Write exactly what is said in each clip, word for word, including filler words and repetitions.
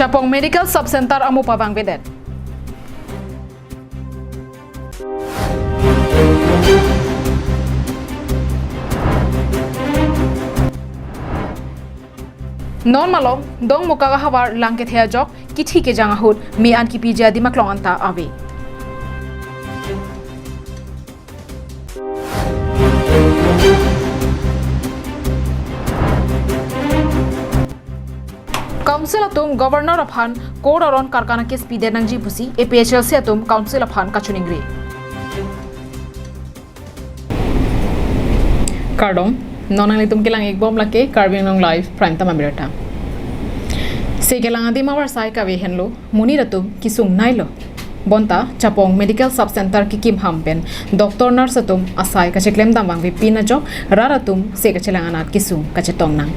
Chapong Medical Sub Center amo pavangvedet. Non malom, Dongmukak ahavar lang kethe ajok, kithi kejang ahut, me-an kipiji adim aklong anta ave. Council atum Governor aphan court aron karkan a-case pidet nangji pusi A P H L C atum Council aphan kachiningri. Kardom, non nanglitum kelang-ikbom lake Karbi Anglong Live Prime Time abirta. Se kelang adim avarsai kave henlo, monit atum kesung nailo. Bonta, Chapong Medical Sub Center kekim ham pen doctor nurse atum asai kacheklemdam vangvepin ajok rat atum se kachelang anat kesung kachetong nang.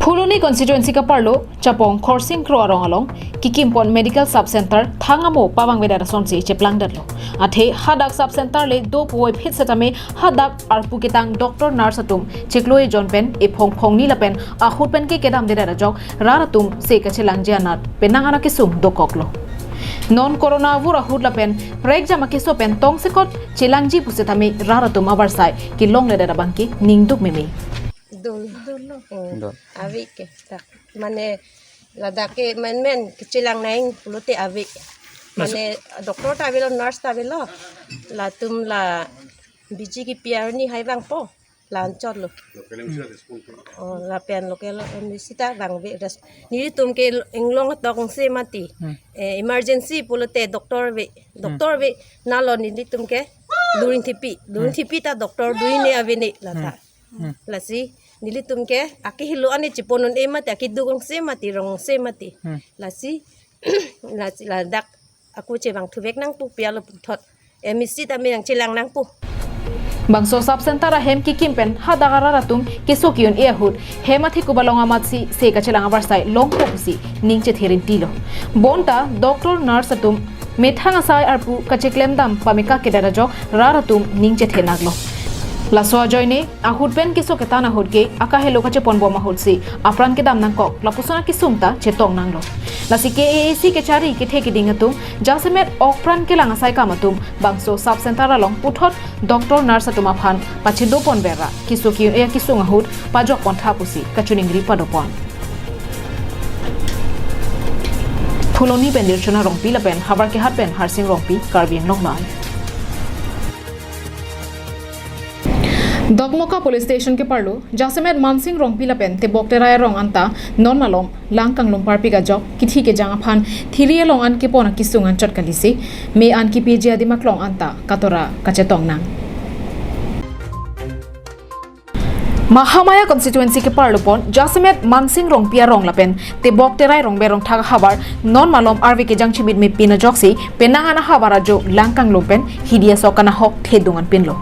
Phuloni constituency kaparlo Chapong Khorsing Kro arong along kekimpon Medical Sub Center thang amo pavangvedet asonsi cheplangdetlo. Athe hadak Sub Center le do puvoiphit setame hadak arpu ketang doctor nurse atum chiklo ejon pen ephong phongni lapen ahut pen ke kedamdedet ajok rat atum se kachelangji anat penang an akesung dokoklo. Non corona avur ahut lapen prekjam akeso pen tongsekot chelangji pusetame rat atum avarsai kelongledet abangke ningduk meme. Dol. Dol. Oh. Dol. Ave ke. Tak. Mane ladak ke menmen kechelang nang pulote ave. Mas- Mane doctor ta avelo, nurse ta avelo. Latum la B G kipi arni hai vangpo. La anchot lo. Oh, lapen local M D C ta vangve res. Nelitum ke inglong atok se mati. Hmm. Eh, emergency pulote doctor ave. Doctor ave nalo nelitum ke Luring Thepi. Luring Hmm. Thepi ta doctor dui ne ave ne lata. Hmm. Hmm. Lasi nelitum ke akehelo ani chepon un-e mati, akeduk ong se mati, rong se mati. Hmm. Lasi, lasi ladak ako chevang thuvek nangpo pi alo puthot. M E C ta me nangchelang nangpo. Bangso Sub Center ahem kekim pen hadak arat atum keso ki-un-e ahut hem athekup along amatsi se kachelang avarsai longpo pusi ning chethe rintilo. Bonta doctor nurse atum methang asai arpu kacheklemdam pameka kedet ajok rat atum ning chethenaklo. Laso ajoine ahut pen keso ketan ahut ke akahelo kacheponbom ahutsi apran kedam nangkok lapuson akesung ta chetong nanglo. Lasi K A A C kechari kethe keding atum jasemet okpran kelang asai kam atum bangso Sub Center along puthot doctor nurse atum aphan pachedopon vera keso ki-un-e akesung ahut pajokpon tha pusi kachiningri padopon. Phuloni pen Dirchona Rongpi lapen havar kehat pen Harsing Rongpi, Karbi Anglong Live. Dokmoka Police Station keparlo jasemet Mansing Rongpi lapen Tebok Terai arong anta non malom lang kanglum parpik ajok kithi kejang aphan thiri along an kepon akesung anchot kalisi me-an kipiji adim aklong anta katora kachetong nang. Mahamaya constituency keparlopon jasemet Mansing Rongpi arong lapen Tebok Terai Rongber Rongthak ahavar non malom arve kejang chimit mepin ajoksi penang an ahavar ajo lang kanglum pen hidi asok kanahok thedung anpinlo.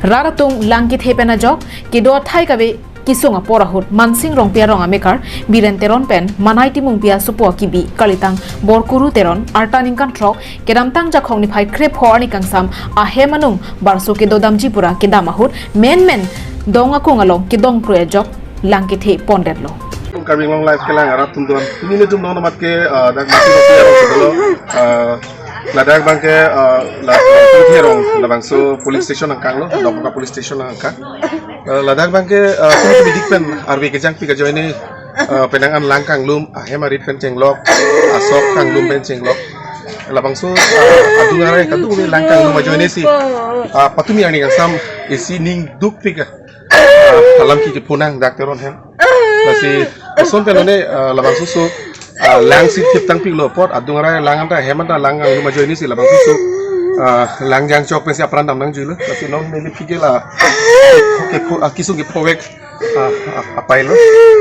Rat atum lang kethe pen ajok kedo athai kave kesung apor ahut Mansing Rongpi arong amekar Biren Teron pen Manai Timungpi asopo akibi kalitang Borkuru Teron arta ningkan throk kedamtang Jakhong niphai krepho arni kangsam ahem anung barso kedodamji pura kedam ahut menmen dong akung along kedong prui ajok lang kethe pondetlo. Karbi Anglong Live kelang arat atum don. Nelitum non amat ke, ah, dak Mansing Rongpi arong kedolo, ah, ladak abangke, ah, la, la, Therong, labangso police station angkanglo, Dokmoka police station angkang. Ah, ladak abangke, ah, tum bidik pen arve kejangpik ajoine, ah, penang an lang kanglum, ahem arit pen chenglok, asok kanglum pen chenglok. Labangso, ah, adung arai kadung lang kanglum ajoine si, ah, patumi arni kangsam isi ning dukpik, ah, alam ki kepho nang dak Teron hem. Lasi koson pen lone, ah, labangso so, ah, lang si thip tangpiklo apot adung arai lang anta hem anta lang kanglum ajoine si labangso so, ah, lang jangchok pensi apran dam nangjuilo. Lasi non neli phike la kepho, ah, kesung kephovek, ah, ah, apailo.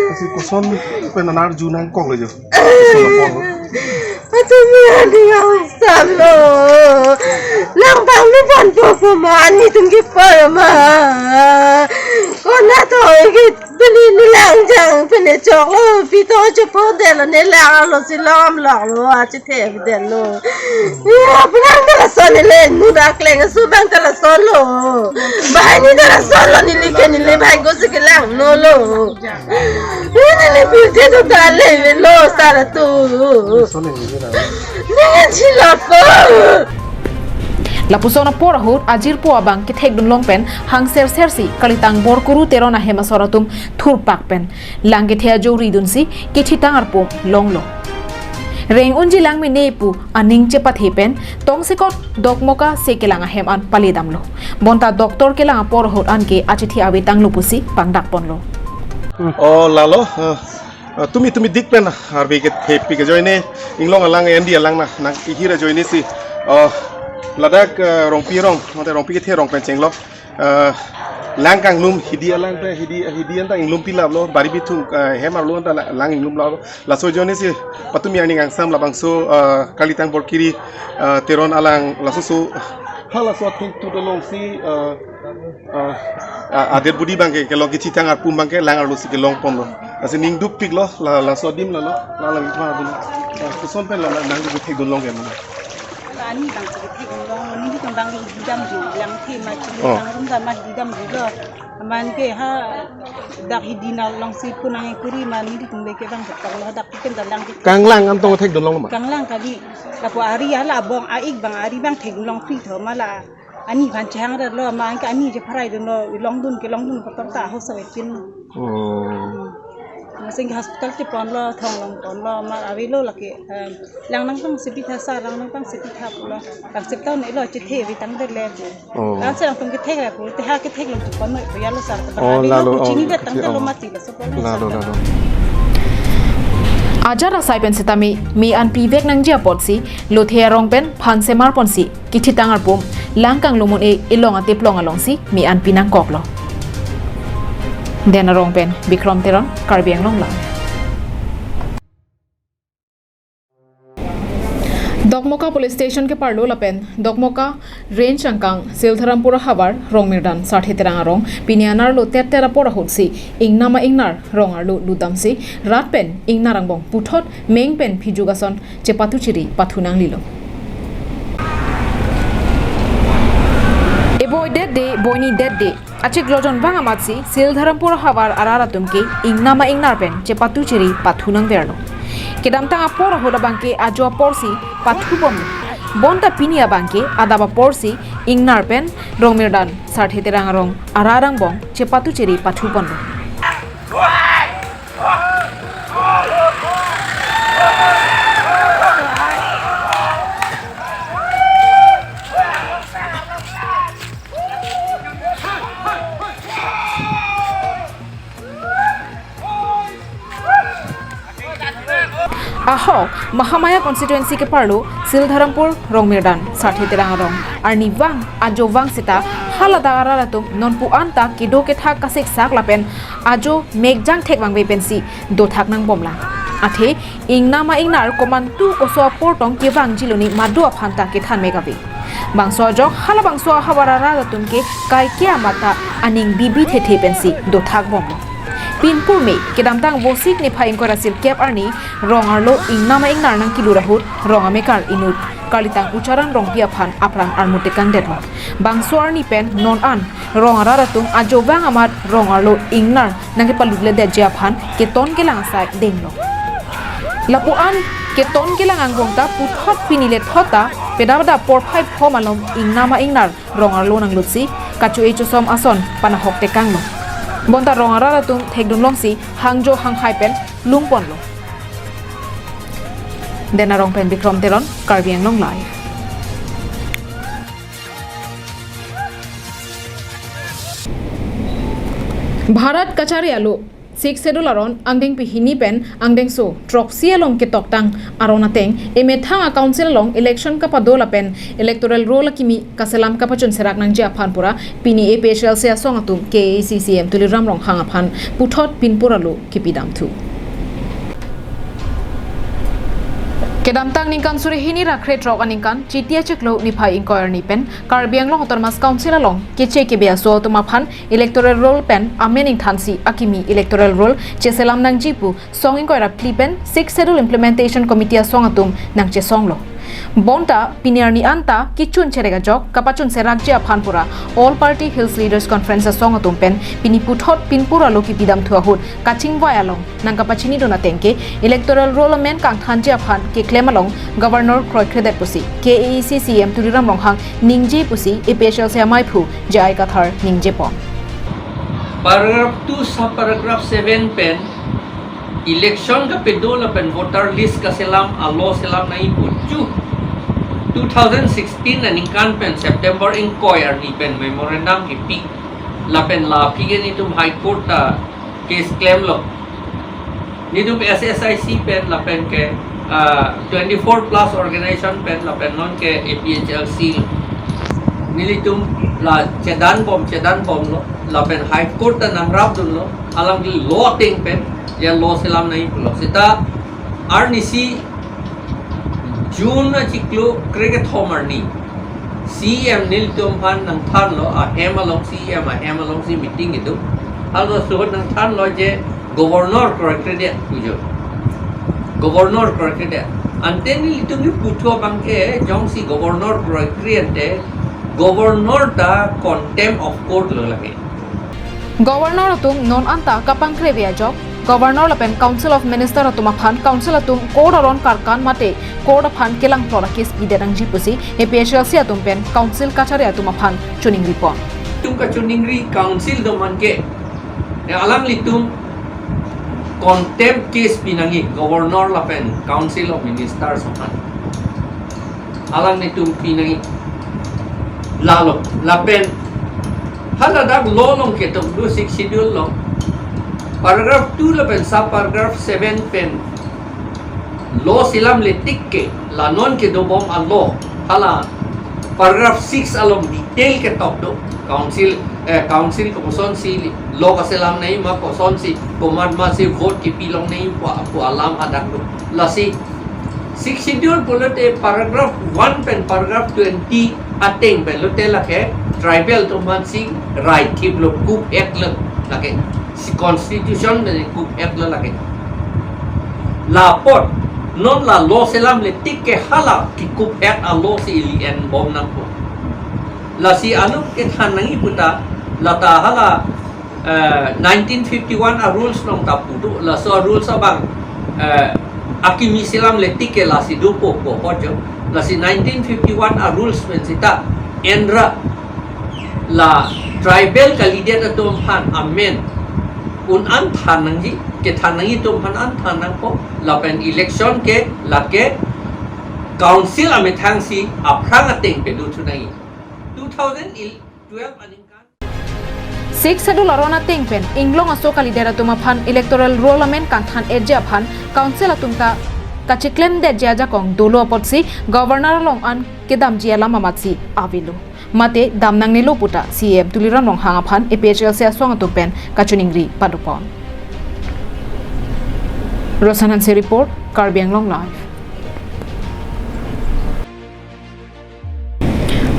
Lasi koson pen nangarju nangkoklo jo. Koson apotlo. Atum ya dia usalo. Lang bang ni ban po po ma, nelitum ke par ma. Ko Nat to ike pini nelang jang pini choklo, pito chopon detlo, nelang lo si lom loklo, achethe detlo. Ya, penang ta lason neli, nu dak leng su bang ta lasonlo. Bahai ni ta lasonlo, neli ke neli bahai ko si kelang nolo. Neli pilthe to ta le lo sar atum. Neli chilotpo. Lapuson apor ahut ajirpo abang kethekdun long pen hangser sersi kalitang Borkuru Teron ahem asor atum thurpak pen lang kethe ajo ridunsi kethitang arpum longlo. Reng unji lang mene pu aning chepathe pen tongsekot Dokmoka se kelang ahem an paledamlo. Bonta doctor kelang apor ahut anke achethe avetanglo pusi pangdakponlo. Oh, lalo, eh, eh, tumi tumi dik pen arve kethepi ke ajoine, inglong alang, endi alang na, nang ihir ajoine si, oh, ladak, eh, Rongpi arong, mate Rongpi kethe arong pen chenglo. Eh, lang kanglum hidi alang pen, hidi, hidi anta inglum pilaplo, bari bithung, eh, hem arlo anta la-, lang inglumlo. Laso ajoine si patumi arni kangsam labangso, eh, kalitang Borkiri, eh, Teron alang laso so, ha laso athengthu dolong si, eh, eh, a, a dead body abangke, kelong kethitang arpum abangke lang arlo si kelongponlo. Lasi ning dukpiklo, la, laso adim lalo, la, la, la, la, la, koson pen la, la, nang kethekdun long ke mane. Ani abang si kethekdun long, nelitum abang hidamji, lang the ma chili, Oh. Lang rum dam ma hidamjilo. Aman ke ha dak hidi nalong si punang kuri ma nelitum beke abang thekdunlo, dak piken dalang ke. Kanglang an tong thekdun long ma? Kanglang kali. Lapu ari hala abong a-ik abang ari abang thekdun long free tho ma la. Ani aphan chehang rerlo, ma anke ani chepharai dunlo, longdun kelongdun pator ta ahok save pin. Oh. Masing ke hospital cheponlo, thong longponlo, ma avelo lake, em, lang nangpang sipitha sar, lang nangpang sipitha pulo. Lang sipitha nelo chethe avetang detlo. Oh. Lang se lang tum kethek ra pu, te ha kethek long chepon noi pu yalo sar. Oh, avelo lalo, pu chini oh, detang okay, detlo oh. Mati laso pulo. Lalo, sar. Lalo. Ajar asai pen setame me an pivek nangji apotsi, lothe arong pen phan semar ponsi kethitang arpum lang kanglum un-e elong ateplong alongsi me an pinangkoklo. Den Arong pen Bikrom Teron, Karbi Anglong Live. Dokmoka Police Station keparlo lapen Dokmoka Range angkang Sildharampur ahavar Rongmirdan Sarthe Terang arong pini anerlo terter apor ahutsi ingnama ingnar rong arlo lutdamsi rat pen ingnar angbong puthot meng pen phijuk ason chepatu chiri pathu nanglilo. Eboi det de, boini det de. Achiklo jon vang amatsi Sildharampur ahavar arat atum ke ingnama ingnar pen chepatu chiri pathu nangverlo. Kedamtang apor ahut abangke ajo aporsi pathupon. Bonta pini abangke adap aporsi ingnar pen Rongmirdan Sarthe Terang arong arat angbong chepatu chiri pathuponlo. Ahok, Mahamaya constituency keparlo Sildharampur Rongmirdan Sarthe Terang arong arnivang ajovang seta haladak arat atum nonpu anta kedo kethak kasiksak lapen ajo mekjang thekvangve pensi dothak nangbomlang. Athe ingnama ingnar komantu koso apor tong kevangji lone madu aphan ta kethan mek ave. Bangso ajok halabangso ahavar arat atum ke kaike amat ta aning bibi thethe pensi dothak bomlo. Pinpur me kedamtang Vosik niphai ingkoi ra sirkep arni rong arlo ingnama ingnar nangkelut ahut rong amekar inut kalitang Ucharan Rongpi aphan apran armut tekangdetlo. Bangso arni pen non an rong arat atum ajovang amat rong arlo ingnar nangkepalutledetji aphan keton kelang asai denglo. Lapu an keton kelang angbong ta puthot pini le thot ta pedap dap porphai phom alom ingnama ingnar rong arlo nanglutsi kacho-e chosom ason panahok tekanglo. Bonta rong arat atum thekdun longsi hangjo hanghai pen lungponlo. Den Arong pen Bikrom Teron, Karbi Anglong Live. Bharat kachari alo Sixth Schedule aron angdengpi hini pen angdengso throksi along ketoktang aron ateng emethang a-council along election kapado lapen electoral roll akimi kaselam kapachun serak nangji aphan pura pini A P H L C asong atum K A A C C M Tuliram Ronghang aphan puthot pinpur alo kipidamthu. Kedamtang ningkan suri hini ra krethrok aningkan, Chiti achiklo niphai ingkoi arni pen Karbi Anglong Autonomous Council along keche kebe aso atum aphan electoral roll pen amen ingthansi akimi electoral roll cheselam nangji pu song ingkoi ra phli pen Sixth Schedule Implementation Committee asong atum nangchesonglo. Bonta pini arni anta kechun cherek ajok kapachun serakji aphan pura All Party Hills Leaders Conference asong atum pen pini puthot pinpur alo kipidam thu ahut kachingvai along nangkapachinidun ateng ke electoral roll amen kangthanji aphan keklem along Governor kroikredet pusi K A A C C E M Tuliram Ronghang ningje pusi A P H L C amaiphu J I Kathar ningjepon. Paragraph two, subparagraph seven pen election kapedo lapen voter list kaselam alo selam nangji pu chu two thousand sixteen aningkan pen September ingkoi arni pen memorandum kipi lapen la aphi ke netum High Court ta case klemlo. Netum S S I C pen lapen ke, ah, twenty-four plus organization pen lapen non ke A P H L C nelitum la chedanbom chedanbomlo lapen High Court ta nangrapdunlo, alangli law ateng pen ya law selam nangji pulo. Seta arnisi June achiklo krekethom arni C E M nelitum aphan nangthanlo, ahem alongsi, E M ahem alongsi meeting kedo. Halaso ahut nangthanlo je Governor kroikredet pujo. Governor kroikredet. Ante nelitum keputhu abang ke jongsi Governor kroikre ante Governor ta contempt of court lo lake. Governor atum non anta kapangkre ave ajok, Governor lapen Council of Minister atum aphan Council atum court aron karkan mate court aphan kelangplot a-case pidet nangji pusi A P H L C atum pen Council kachari atum aphan choningripon. Netum kachoningri Council do man ke, ya, alanglitum contempt case pi nangji Governor lapen Council of Ministers aphan. Alanglitum pi nangji. Lalo, lapen haladak law along ketok do, Sixth Schedule along paragraph two lapen subparagraph seven pen law selamle tik ke la non kedobom a-law hala paragraph six along detail ketok do. Council, eh, Council kosonsi law kaselam nangji ma, kosonsi komat masi vote kipi long nangji pu, pu alam hadak do. Lasi Sixth Schedule pulote paragraph one pen paragraph twenty ateng pen lote lake tribal atum aphansi right thiplo, kup-etlo lake, si constitution pen kup-etlo lake. Lapot non la law selamle tik ke hala kikup-et a-law si ili enbom nangpo. Lasi anut kethan nangji puta lata hala, eh, nineteen fifty-one a-rules along ta pu do, laso a-rules abang, eh, akimi selamle tik ke lasi dopo pu apot jo. Lasi nineteen fifty-one a-rules pen seta enra la tribal kalidet atum aphan amen un-an than nangji, kethan nangji atum aphan an than nangpo, lapen election ke lake Council amethangsi aphrang ateng pedo thu nangji. Two thousand twelve aningkan. Sixth Schedule aron ateng pen inglong aso kalidet atum aphan electoral roll amen kangthan-etji aphan Council atum ta kacheklemdetji ajakong dolo apotsi Governor along an kedamji alam amatsi avelo. Mate dam nangnelo puta C E M Tuliram Ronghang aphan A P H L C asong atum pen kachoningri padopon. Rosan Hanse report, Karbi Anglong Live.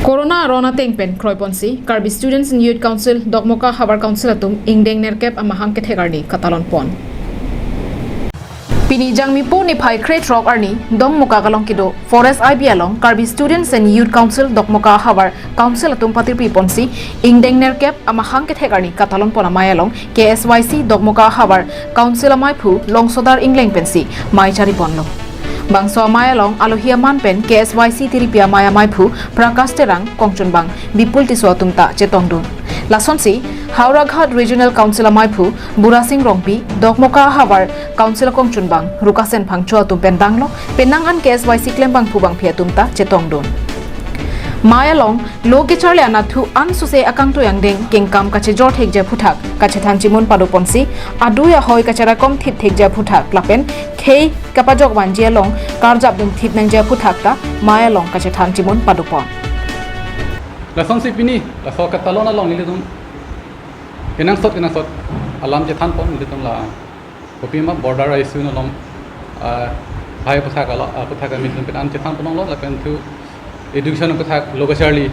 Corona aron ateng pen kroiponsi Karbi Students and Youth Council, Dokmoka Havar Council atum ingdeng nerkep amahang kethek arni katalonpon. Pini Jangmipo niphai krethrok arni Dokmoka along kedo Forest I B along Karbi Students and Youth Council Dokmoka Havar Council atum patirpiponsi ingdeng nerkep amahang kethek arni katalonpon amei along K S Y C Dokmoka Havar Council amaiphu Longsodar Ingleng pensi mei chariponlo. Bangso amei along alohi aman pen K S Y C tiripi amei amaiphu Prakash Terang, kongchunbang Bipul Tisso atum ta chetongdun. Lasonsi Howraghat Regional Council amaiphu Burasing Rongpi, Dokmoka Havar Council akongchunbang Rukasen Phangcho atum pen danglo, penang an K S Y C klembangphu bangphi atum ta chetongdun. Mei along lo kecharli anatthu ansose akangtui angdeng kengkam kachejor thekji aphuthak kachethan chimun padoponsi, adui ahoi kacherakom thip thekji aphuthak lapen khei kapajok vanji along karjap dun thip nangji aphuthak ta mei along kachethan chimun padopon. Lasonsi pini laso katalon along nelitum kenangsot kenangsot alam chethanpon nelitum la kopima border issue along, ah, Hai aputhak alo, aputhak kami ilitum pen an chethan ponlonglo, lapen thu education aputhak lo kacharli.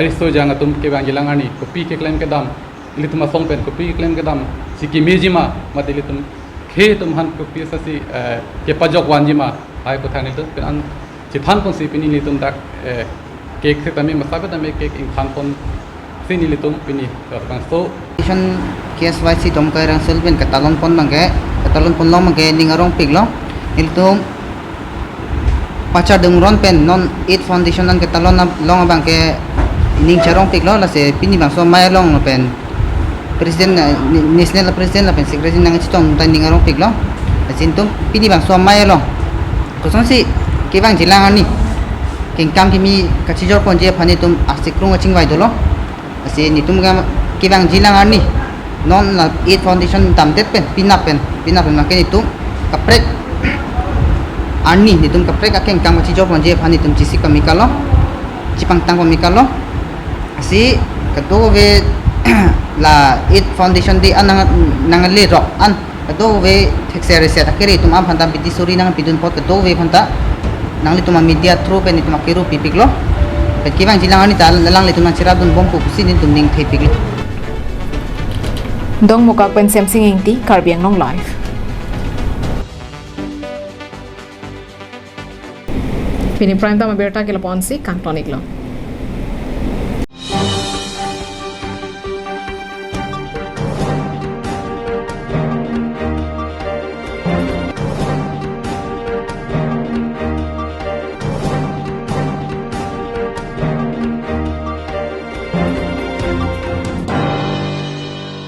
Aristo jang atum kevangjilang arni, kopi keklem kedam, ilitum asong pen kopi keklem kedam, si kemejima, mate ilitum khei atum aphan kopi sasi, eh, kepajok vanjima, hai aputhak nelitum pen an chethan ponsi pini nelitum dak, eh, cake setame masa setame cake ingthan ponsi nelitum pini, eh, bangso Foundation K S Y C Domkai Rangsol pen katalon pon abangke, katalon ponlong abangke ning arongpiklo. Nelitum pachardung ron pen non eight foundation an katalon ap-, long abangke ning charongpiklo, lasi pini bangso amei along pen president, eh, ni-, national president lapen secretary nangchetong ta ning arongpiklo. Lasi nelitum pini bangso amei along kosonsi kevangjilang arni kengkam kimi kachijor ponji aphan nelitum asikung kachingvai dolo. Lasi nelitum ke kevangjilang arni non la eight foundation damdet pen, penap pen, penap pen abangke nelitum kaprek arni, nelitum kaprek akengkam kachijor ponji aphan nelitum chesik pamiklo, chepangtang pamiklo. Lasi kadokave la eight foundation day an nang, nangle rok an kadokave thekser reser akere atum aphan ta bidi suri nangpidun apot kadokave aphan ta nanglitum a media through pen nelitum akiru pipiklo. Pen kevangjilang arni ta alanglitum nangcherapdun bompo pusi nelitum ning thepiklo. Dongmukak pen Semsing Ingti, Karbi Anglong Live. Pini prime time abirta ke lapu-ansi kangton-iklo.